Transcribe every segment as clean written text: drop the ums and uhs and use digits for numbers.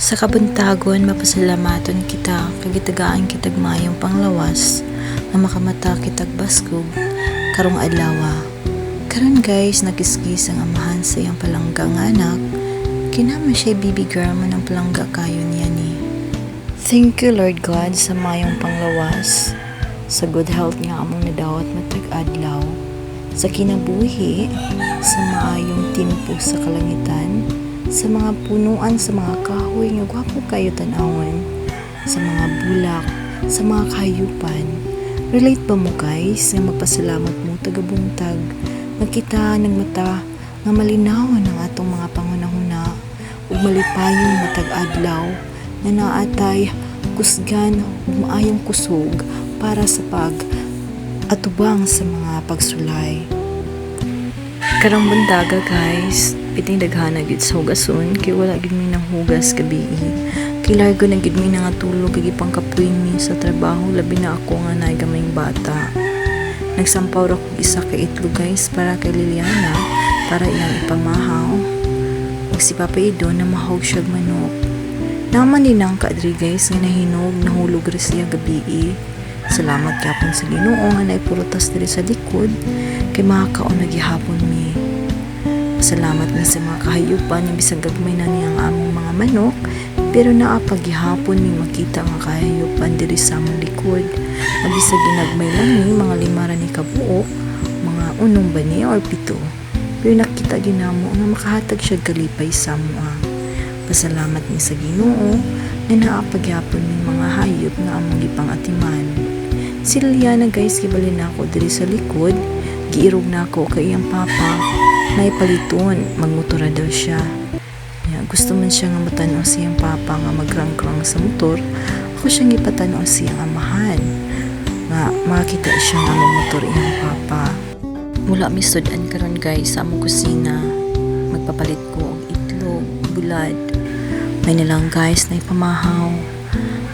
Sa kabuntagon, mapasalamaton kita kay gitagaan kitag maayong panglawas nga makamata kitag baskog karong adlaw. Karon guys, nagiskis ang amahan sa iyang palangga nga anak. Kinama siya baby girl man ang palangga kayo niya ni. Thank you, Lord God, sa maayong panglawas, sa good health nga among nadawat matag adlaw, sa kinabuhi, sa maayong timpo sa kalangitan, sa mga punuan sa mga kahoy nga gwapo kayo tan-awon, sa mga bulak, sa mga kahayupan. Relate ba mo, guys, nga magpasalamat mo tagabuntag, nga kita nagmata nga malinawon ang atong mga panghunahuna ug malipayon matag adlaw nga naatay kusgan ug maayong kusog para sa pag atubang sa mga pagsulay? Karong buntaga, guys, piting daghana gyud sa hugason kay wala gyud mi nanghugas gabii. Kay largo na gyud mi nangatulog kay gipangkapoy mi sa trabaho, labi na ako nga naay gamayng bata. Nagsampaw ra kog isa ka itlog, guys, para kay Liliana, para iyang ipamahaw. Ug si Papa Ido namahog siya manok. Naman din ang kaadri, guys, nga nahinog, nahulog ra siya gabii. Salamat gyapon sa Ginoo nga naay prutas diri sa likod kay makakaon na gihapon mi. Salamat mi sa mga kahayupan nga bisag gagmay na niya ang among mga manok, pero naa pa gihapon mi makita nga kahayupan diri sa among likod. Nga bisag ginagmay lang ni, mga lima ra ni kabuok, mga unom ba ni or pito. Pero nakita ginamo nga makahatag siya kalipay sa amoa. Pasalamat mi sa Ginoo nga naa pa gihapon mi mga hayop nga among gipang-atiman. Si Liliana, guys, gibalhin nako diri sa likod, giirog nako kay iyang papa naay paliton, magmotor daw siya. Ya, gusto man siya nga matan-aw siyang papa nga magrangkrang sa motor, ako siyang gipatan-aw siyang amahan nga makita siya nga magmotor iyang papa. Wala mi sud-an karon, guys, sa among kusina. Magpapalit ko og itlog, bulad. May nilang, guys, na ipamahaw.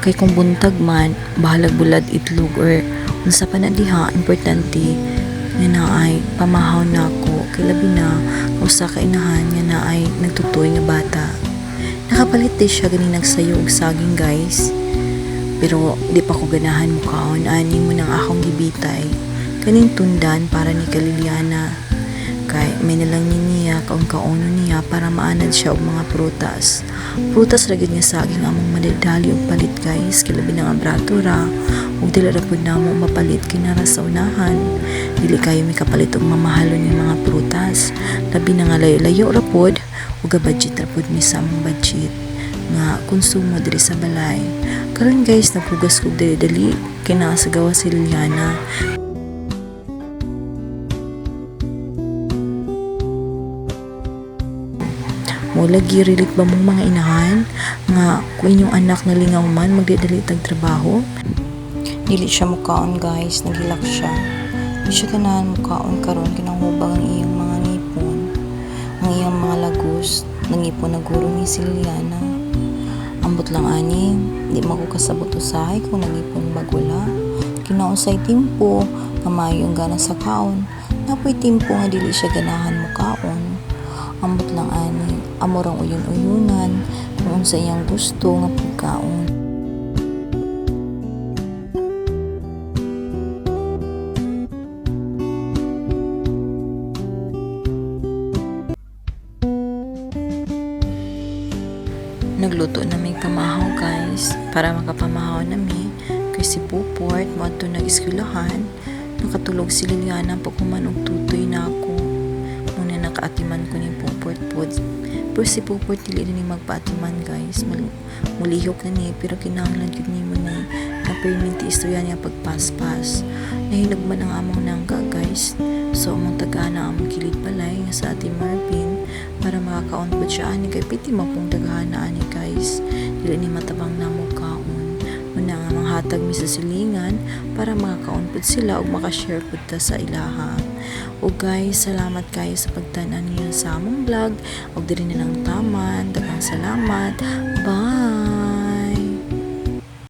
Kay kung buntag man, bahalag bulad, itlog or unsa pa na diha, importante nga naay pamahaw nako kay labi na usa ka inahan nga naay nagtutoy nga bata. Nakapalit di siya gani nagsayo og saging, guys. Pero di pa ko ganahan mukaon ani mo nang akong gibitay. Kaning tundan para ni Kaliliana. Kay may nalang ni niya kaon kaono niya para maanad siya og mga prutas. Prutas ra gyud nga saging among madidali og palit, guys, kay labi na nga brato ra ug dili ra pud namo mapalit kay nara sa unahan. Dili kayo mikapalit og mamahalon yung mga prutas. Labi na nga layo-layo ra pod ug budget ra pod mi sa among budget nga konsumo diri sa balay. Karon, guys, naghugas kog dali-dali kay naa sa gawas si Liliana. Mo lagi, relate ba mong mga inahan nga kung inyong anak nalingaw man, magdidali tag trabaho? Dili siya mukaon, guys, naghilak siya. Di siya ganahan mukaon karon, kinahubag ang iyang mga ngipon, ang iyang mga lagos, nangipon na guro ni si Liliana. Ambot lang ani, di man ko kasabot usahay kung nangipon bag wala. Kinausay timpo nga maayo ang gana sa kaon, napoy timpo nga dili siya ganahan mukaon. Ambot lang ani, amo rang uyon-uyunan kung unsa iyang gusto nga pagkaon. Nagluto na may pamahaw, guys, para makapamahaw na mi kay si Puport moadto nag-eskwelahan. Nakatulog si Liliana pag human og tutoy na ako. Muna nakaatiman ko ni Puport pod. Pero si Puport dili ni magpaatiman, guys. Mulihok na ni pero kinahanglan gyud nimo ni na perminti istorya niya pagpaspas. Nahinog man ang among nangka, guys. So among tagaan na among kilid balay nga sa Ate Marvin para makakaon pod siya ani kay piti mapong daghan na ani, guys. Dili ni matabang namo kaon. Muna nga manghatag mi sa silingan para makakaon pod sila ug makashare pod ta sa ilaha. O guys, salamat kayo sa pagtan-aw niyo sa among vlog. Ug diri na lang taman. Daghang salamat. Bye.